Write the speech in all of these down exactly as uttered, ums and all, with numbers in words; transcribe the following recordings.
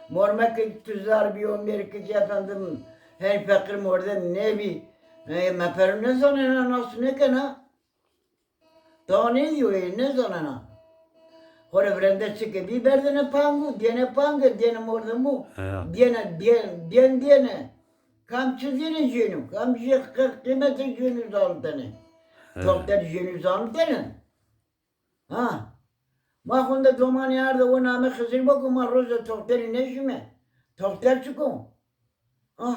Mormekê tu zar bîyo, mêrikê kî efendim, her feqîr mordem nêbî. E, me pere nêzanena, nas nêkena. Tawa nêdîyo ê, nêzanena. Xo rê virende çike bî berdêne pangu, dêne pange, dêne mordemû. Heya. Dêne, dê-, dên dêne. Kam çi dêne cênû, kam jê qi-, qîmetê cênû zanitene. He. Toxter cênû zanitene. Ha. Ma xunde domanî arde, o name Xizir bo ku ma roze toxterî nêşîme. Toxter çik o? Ah.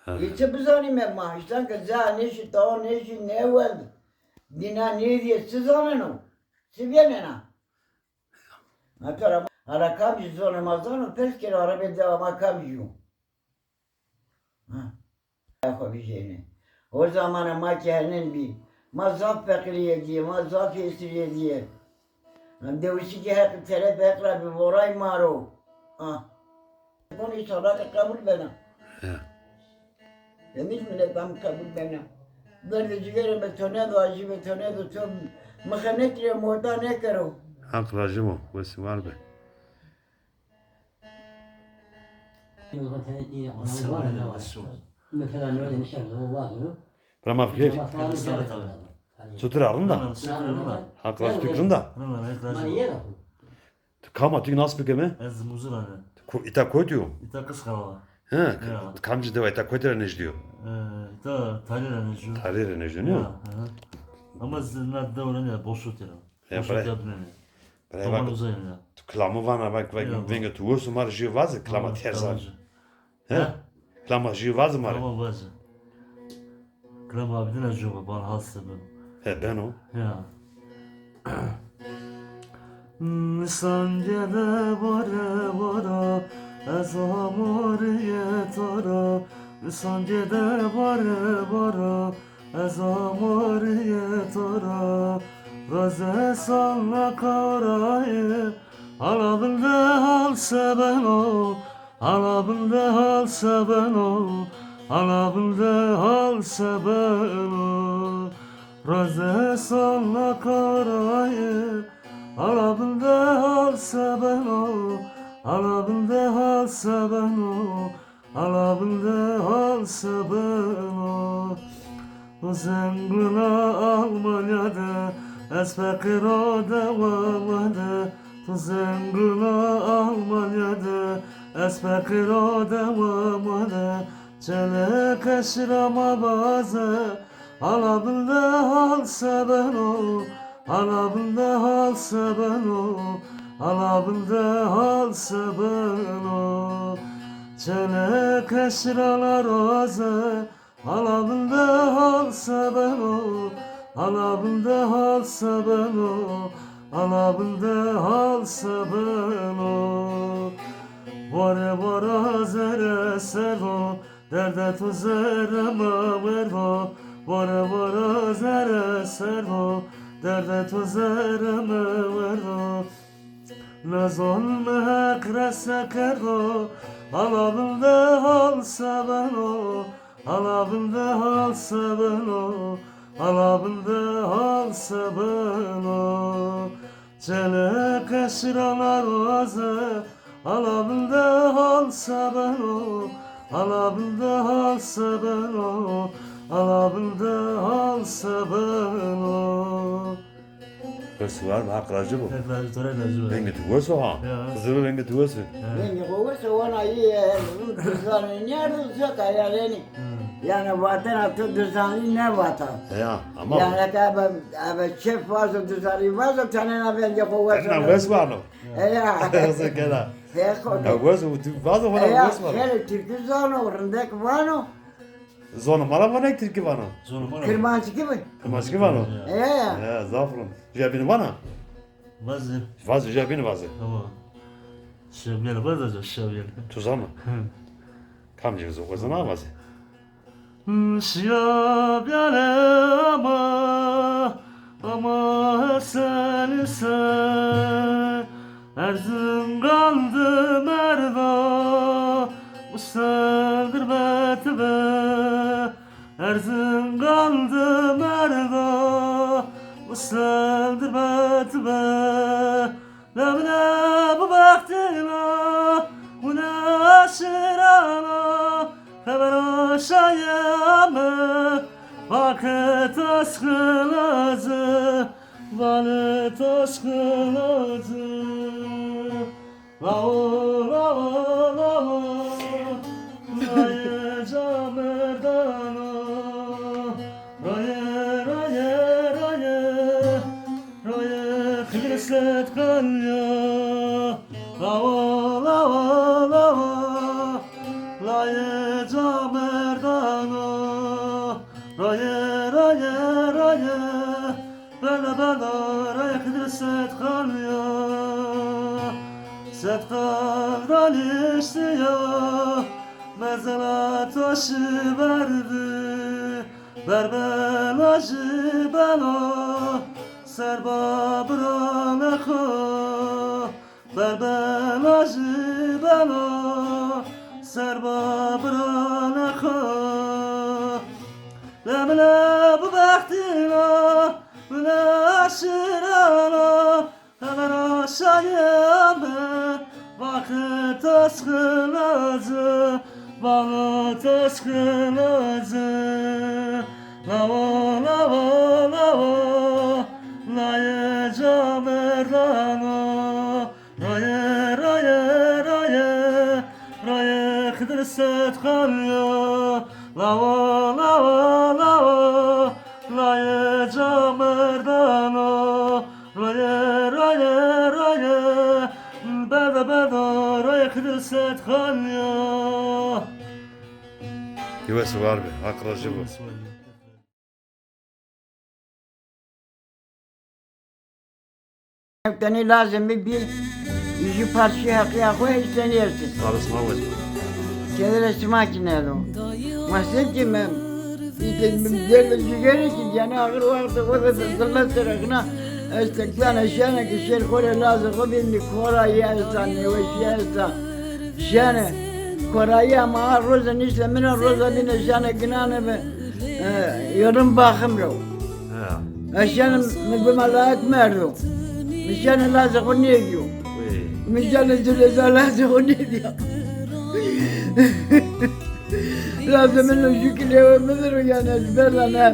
Ha. Î çi bizanîme ma? Îştan ke ca nêşî, tawa nêşî, nêwend. Dîna nêdîye, çi zaneno? Çi vênena? Heta ra, hala kamcî zonê ma zano, pers kero, arabê dewa ma kamcî yo. Ha. Xo vijêne. O zamana ma kî henên bî. Ma zaf feqîrîye dîye, ma zaf hêsirîye dîye. Dewişî kî Heq, teref Heq ra bî, voray ma ro. Ah. Kon înşallah ke qebul bena. Ya. Hemîş miletan qebul bena. Derdê cîgerê mi to nêdo, acî mi to nêdo, to mixenekî rê mota nêkero. Heq rajî bo, wes û war be. Bira ma xêr. Çutir a, rind a? Heq rajî, tu rind a? Tu kam a, tu nas bikeme? Ez Muzir a. Ko-, îta kotî yo? Îta Qisqala. He, kamcî dewa, îta kotî ra nejdî yo? E, îta Tarî ra nejdî yo. Tarî ra nejdî yo, nîyo? Ya, hı hı. Ama ez na dew ra nîya, Boşotî ra. Ya, Boşotî ra binenê. Bira, bak, uza ya. Tu kilama vana, bak, bak, vengê tu wes o, ma rê jû vaze, kilama tersa. He? He? Kilama jû vaze ma rê. Tamam, vaze. Kilama Abîdîn a, coba ban hal sebeno. He, beno. Ya. Nisan gele vore vora, ez amorîye to ra. Nisan gele vore vora, ez amorîye to ra. Roze salla kawrayê, ala binde hal sebeno, ala binde hal sebeno, ala binde hal sebeno. Roze salla kawrayê, ala binde hal sebeno, ala binde hal sebeno, ala binde hal sebeno. Tu zenguna Almanya de, ez feqîr o dewa ma de. Tu zenguna Almanya de, ez feqîr o dewa ma de. Çeleke şira ma vaze, ala binde hal sebeno, ala binde hal sebeno, ala binde hal sebeno. Çeleke şira la roze, ala binde hal sebeno, ala binde hal sebeno, ala binde hal sebeno. Vore vora zere serdo, derdê tu zerre mi werdo, vore vora zere serdo, derdê tu zerre mi werdo. Na zon mi Heq rese kerdo, ala binde hal sebeno, ala binde hal sebeno, ala binde hal sebeno. Çeleke şira la roze, ala binde hal sebeno, ala binde hal sebeno, ala binde hal sebeno. Wes û war be, Heq rajî bo. Heq rajî, to rê rajî bo. Vengê tu wes o ha. Ya. Xizir, vengê tu wes o. Ya. Vengê xo wes o, wana î, e, dizanê nîyardo, zok ayarênî. Hı. Yanî vatena tu dizanlî nêvata. Ya, ama yanî eke ebe, ebe çep vazo, dizanlî vazo, tenêna vengê xo wes o. Tenêna wes vano. E ya. Wes o kena. He, xo. Ya, wes o, tu vazo, vana wes vano. Xeylê tirkî zano, rindek vano. Zonê ma ra vano, tirkî vano? Zonê ma ra. Kirmanckî bi. Kirmanckî vano? Ya. E ya. Ya, zaf rind. Jûya bîne vana? Vaze. Vaze, jûya bîne vaze. Tamam. Şebiyel vaze, şebiyel. Tu zana? Hı. Kamcî zo, o zana vaze. Şiya biyane ama, ama Hesen Hüseyin. Erzingan di merdo, bu sendir betibe. Erzingan di merdo, bu sendir betibe. Lebine bu bektin Güneşirana xebera şayeme, vakit aşkılacı, valit aşkılacı. Lao, lao, lao, laye camerdano, raye, raye, raye, raye Xidr Sedqalya. Lawa, lawa, lawa, laye camerdano, raye, raye, raye, bela, bela, raye Xidr Sedqalya. Sedqal daniştiya, mezela taşı verdi, berbela jibela, serba birane xo. Berbela jî bela serba birane xo. Lemle bu bextîna bile şirana, hevera şayeme vakit aşkılacı, vakit aşkılacı. Lawa, lawa, lawa, laye camerdano. Raye, raye, raye, raye Xidr Sedqalya. Lawa, lawa, lawa, laye camerdano. Raye, raye, raye, berda, berda, raye Xidr Sedqalya. Yuvesi var be, hak razı bu. Tenê lazê mi bî, jû parçî heqîya xo hîç tenê estê. Sağ olasın, sağ olasın. Kedere sima kî nêdo. Ma se kî me, îte mi derdê cîgerê kî, yanî axir wextê xo de zilla sere xina, ez tekfena şene kî şêr xo rê lazê xo bî, mi korayî esta, nêweşîye esta. Şene, korayî ama a roze nişte min a, roza bîne şene ginane bi. E, yerim baxim ro. Ha. Eşenim, mi bima layek merdo. Mi şene lazê xo nêdîyo. Wê. Mi şene cileza lazê xo nêdîya. Lazê min o jû kî lewê mi dir o, yanî ez berda ne.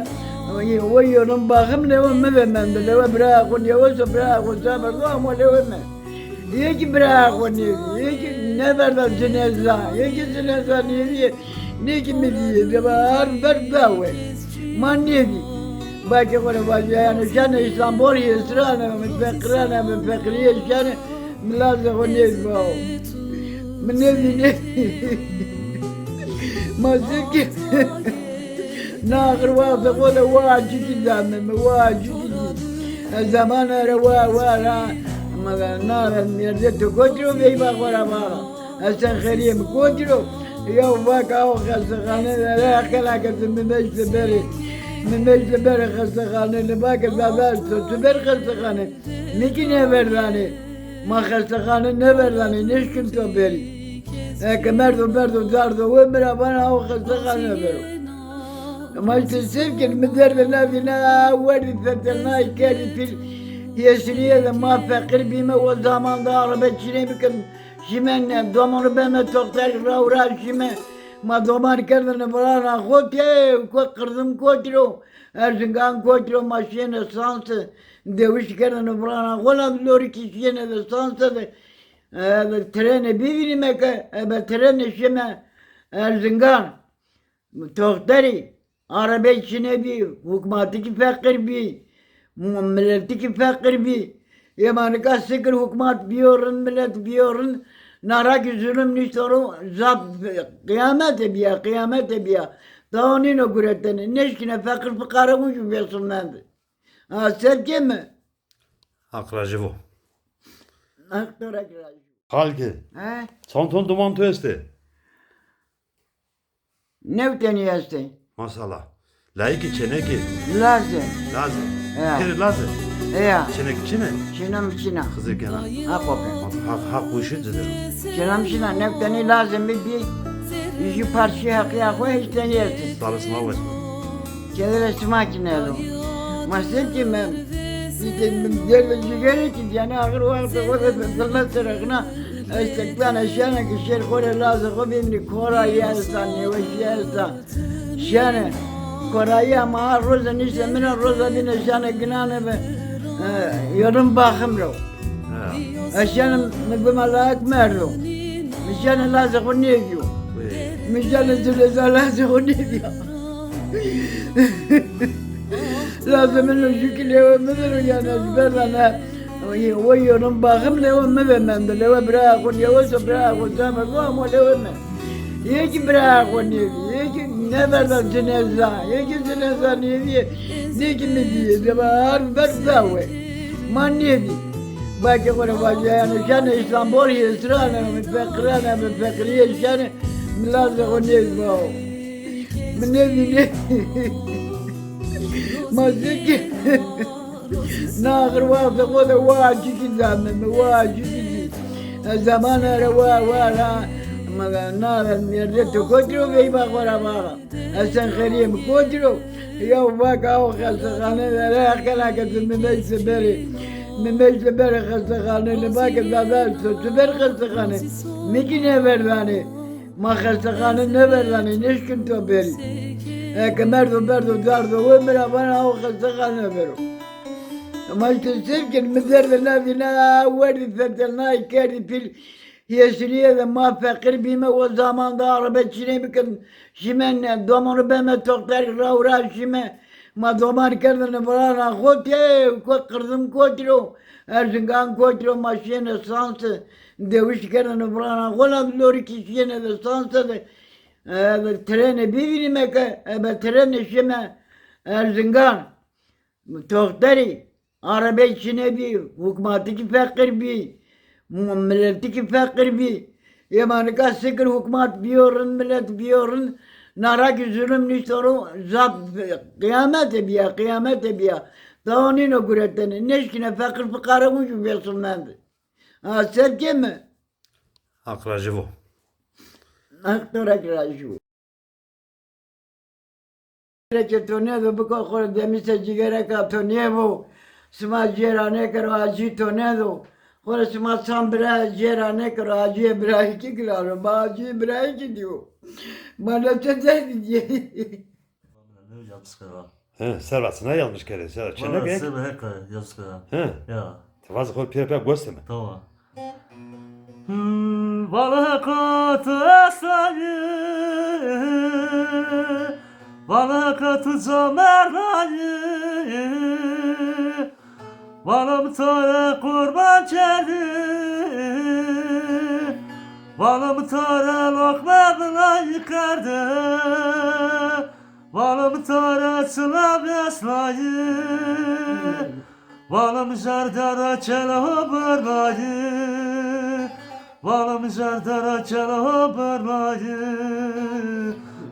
O yerim baxim lewê mi de mendo. Lewê biraya xo nêweşo, biraya xo saberdo ama lewê mi. Yê kî biraya xo nêdî, yê kî nêverda cineza, yê kî cineza nêdî, nê kî mi dîyê, de har ber dawe. Ma nêdî. Bakê xo rê vajî, yanî şene Îstanbul, hêsirane, mi feqirane, mi feqirîye şene, mi lazê xo nêdî bao. Mi nêdî, nêdî. Ma zikir. Na axir wextê xo de wa acî kî zame mi, wa acî kî zî. Ez zeman ere wa, wa ra, ma na ra mêrdê to kotî ro, veyva xo ra vara. Esen Xerîyê mi kotî ro, ya vake aw xestexane de, re kena ke ti mi veşte berê, mi veşte berê xestexane, li vake dada ez to, tu ber xestexane. Mi kî nêverdanê. Ma xestexane nêverdanê, nêşkin to berî. Eke merdo berdo dardo we mi ra vana aw xestexane bero. Ma îşte sewkên mi derdê navîna werdî fetelnay kerdî pîl hêsirîye de ma feqîr bîme, o zaman de arebe çînê bikin şîme ne, domanû beme toxterî raw ra şîme. Ma doman kerdine virana xo ke, ko qirdim kotî ro, Erzingan kotî ro ma şîyêne sanse. Dewij kerdêne virana xo na, lorî kî şîyêne de sanse de, e, de trene bivînîme ke, e, be trene şîme Erzingan. Toxterî, arebey çînê bî, hukmatî kî feqîr bî, mu-, miletî kî feqîr bî. Ê ma nika sikir hukmat bîyo rind, milet bîyo rind, na ra kî zulum nîşto ro, zaf qîyamete bîya, qîyamete bîya. Tawa nîno guretene, nêşkîne feqîr fiqare uncî vêsin mende. Ha, sebkê mi? Haq rajî vo. Haq to ra kî rajî vo. Xalkî. He? Çand ton doman to estê? New tenî estê. Maşallah. Layikî, çênekî? Lazê. Lazê. Ya. Pêrê lazê? Ya. Çênekî çin ê? Çêna mi çin a. Xizir kena. Haq o ke. Haq, haq wişî ci der o. Çêna mi çin a, new tenî lazê mi bî. Jû parçî heqîya xo hîç tenî estê. Sağ olasın, sağ olasın. Kedere sima kî nêdo. Ma se kî me, îte mi derdê cîgerê kî, yanî axir wextê xo de zilla sere xina, Ez teklana şena ki şêr xo rê lazê xo bimrî, korayî esta, nêweşî esta. Şena. Korayî ama ha roza nişte min a, roza bîne şena ginane bi, e, yorun baxim ro. Ha. Ez şena mi bima layik merdo. Mi şena lazê xo nêvîyo. Wê. Mi şena cileza lazê xo nêvîya. Lazê min o jû ki lewê mi de ro, yanî ez berdane. O yorun baxim lewê mi de mendo. Lewê biraya xo, lewê so biraya xo zame xo ama lewê mi. Yê ki biraya xo nêvî, yê ki nêverda cineza, yê ki cineza nêvî, nê ki mi dîye. Zeba her ber dawe. Ma nêvî. Belkî xo rê vajîya, yanî şena Îstanbul, hêsirane, mi feqirane, mi feqirîye şena, mi lazê xo nêvî bao. Mi nêvînê. Ma zikî. Na axir wextê xo de wa acî kî zame mi, wa acî kî zî. Ez zeman era wa, wa ra, ma na mêrdê to kotî ro, veyva xo ra vara. Esen xerîyê mi kotî ro. Yew vake aw xestexane de, re kena ke tu mi veyse berê. Mi veyse berê xestexane, ni vake dada, tu, tu ber xestexane. Mi kî nêverdanê. Ma xestexane nêverdanê, nêşkin to berî. Eke merdo berdo dardo we mi ra, vana aw xestexane bero. Ma îşte sêr kin, mi derdê navîna, werdî fetelnayî kerdî pîl. Hêsirîye de ma feqîr bîme, o zaman de arebe çînê bikin. Şîme ne, domonu beme toxterî, raw ra şîme. Ma doman kerdêne virana xo, tê ko qirdim kotî ro, Erzingan kotî ro, ma şîyêne sanse, dewişî kerdêne virana xo, la lorî kî şîyêne de sanse de, e, trenê bivînîme ke, ebe trenê şîme Erzingan. Toxterî, arebey çinê bî, hukmatî kî feqîr bî, m-, miletî kî feqîr bî. Ê ma nika sikir hukmat bîyo rind, milet bîyo rind, na ra kî zulum nîşto ro, zaf qîyamete bîya, qîyamete bîya. Tawa nîno guretene, nêşkîne feqîr fiqare uncî vêso mende. Ha, serkê mi? Haq rajî vo. Haq to ra kî rajî vo. Cîgereke to nêdo, biko xo rê demîse cîgereka to nêbo. Sima cêra nêkero, acî to nêdo. Xo rê sima san bira cêra nêkero, acîyê birayî kî gilano. Ma acîyê birayî kî dîyo. Ma ne çi derdî dîyê. Yanlış kara. He, serra sina yanlış kerê, serra çêneke. Valla serra heka yanlış kara. He. Ya. Ti vazê xo pîya pîya gos de mi. Tamam. Vale qat esayî, vale qat comerdayî, vale mi to rê qurban kerdî, vale mi to rê loqme binayî kerdî. Vale mi to rê çila vêsnayî, vale mi jerde ra kele ho birnayî, vale mi jerde ra kele ho birnayî,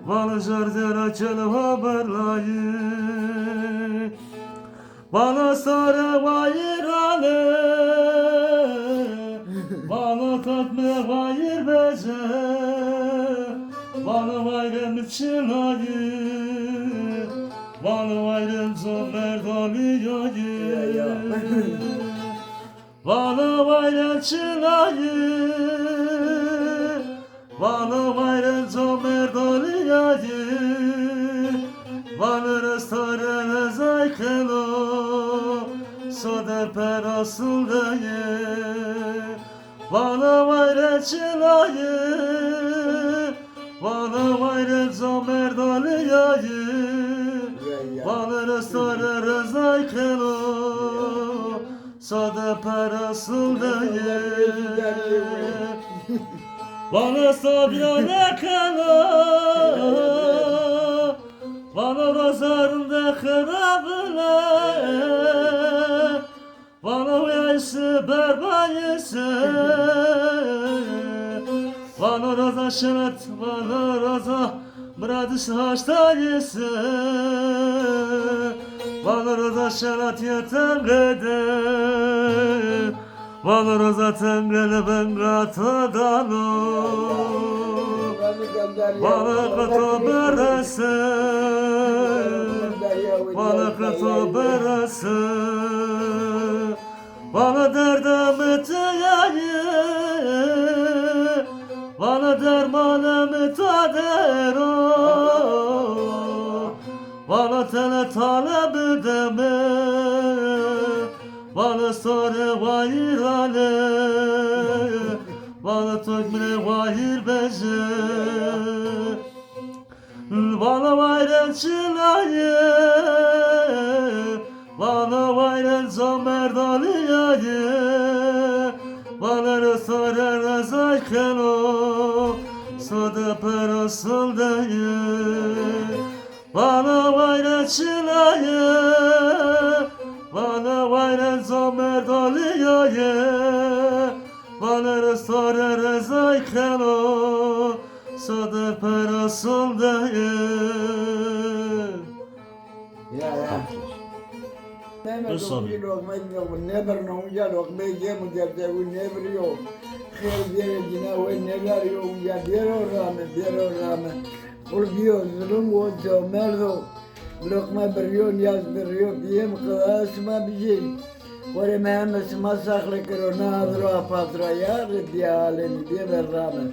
vale jerde ra kele ho birnayî. Vana sare wayîrane, vana tatme wayîr bece, vana wayre mi çinayî, vana wayre comerdalîyayî. Vana wayre çinayî, vana wayre comerdalîyayî, vana restare rezay keno, sode pera sundeyê. Vana wayre çinayî, vana wayre comerdalîyayî, vana restare rezay keno, sade pere sildeyê. Vana sabîya nêkena, vana roza rinde xirabine. Vana weyayîse berbayîse, vana roza şerat, vana roza miradis haştayîse, vana roza şerat yê tengede, vana roza tengede venga to dano. Vana qeto berese, vana qeto berese. Vana derdê mi ti yayî, Vano tok mi rê wayir bejê. Vano wayre çilayê. Vano wayre co merdoliyayê. Vano ro sore rezay keno. Sode pero soldeyê. Vano wayre çilayê. Vano wayre co merdoliyayê. Vano ro sore rezay keno. Sode pero soldeyê. Ya, ya. Mehmet, o bir lokma yok. Ne bir ne uca lokma yem gelse, o ne bir yok. Her yere yine o ne var yok. Ya bir o rağmen, bir o rağmen. Ul biyo zulum o, comerdo. Lokma biriyo, niyaz biriyo, biyem qila sima bijî. Xorê mi heme sima saxle kero, na adro apatro, ya Rebbi alemî, bê mi rame.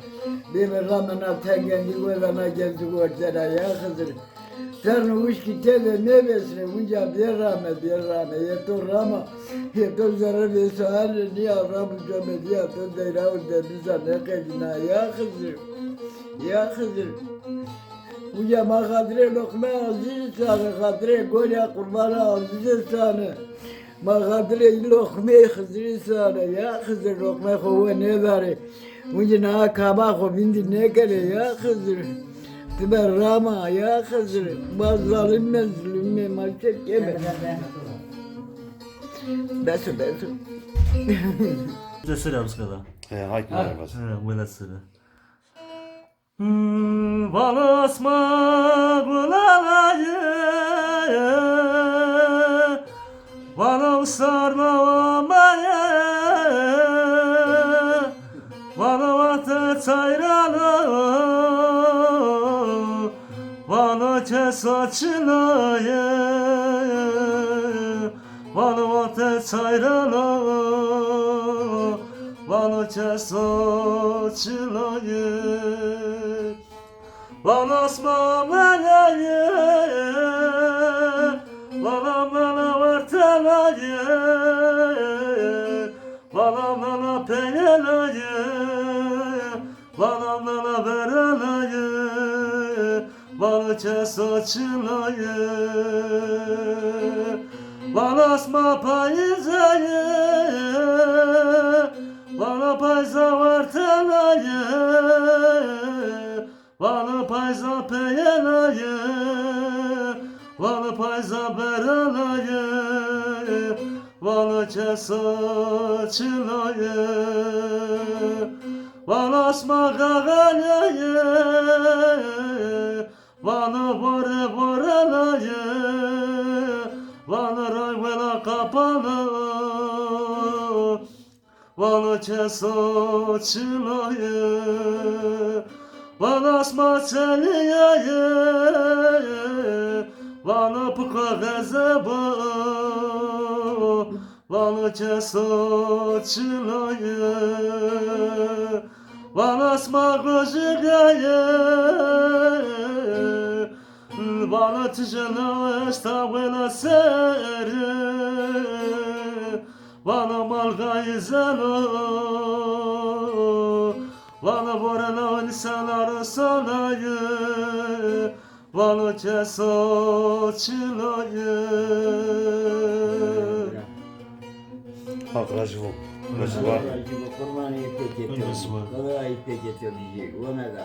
Bê mi rame na tengendî weda na genci gortena, ya Xizir. Serno wişkî tede nêbesne, unca bê rame, bê rame. Yê to rama, yê to zerre bê sahane, niya ram û comedîya to deyra û deniza nêqedîna, ya Xizir. Ya Xizir. Uca ma xatirê loqme azîz sane, xatirê gorya qurbana azîz sane. Ma xatirê loqmê Xizirî sane. Ya Xizir, loqmê xo we nêdarê. Uca na kaba xo vîndî nêkenê ya Xizir. Ti be rama ya Xizir. Ma zalim me, zulüm me, ma çek keme. Beso, beso. Te sira biskada. He, hayt. Ha, welat sira. Vano asma gulalaye, vano sarna amaye, vano vate çayralo, vano keso çilaye. Vano vate çayralo, vano keso çilayê. Vano asma meleyê, vano mela wertelayê, vano mela peyeleyê, vano mela vereleyê. Vano keso çilayê, vano asma payizeyê, vano payza wertelayê, vano payza peyelayê, vano payza berelayê, vano keso çilayê, vano asma gagaleyê. Vano vore vorelaye, vano ray wela kapana, vano keso çilaye, vano asma çeliyaye, vano puka gazeba. Vano keso çilaye, vano asma gojigaye, vano tijena esta wela sere, vano malgayi zeno, vano vorena o nisana rosanaye. Vano keso çilaye. Haq razî bo. Razî bo. Qurbanê pekê to. Razî bo. Qurbanê pekê to bijî. Wena da.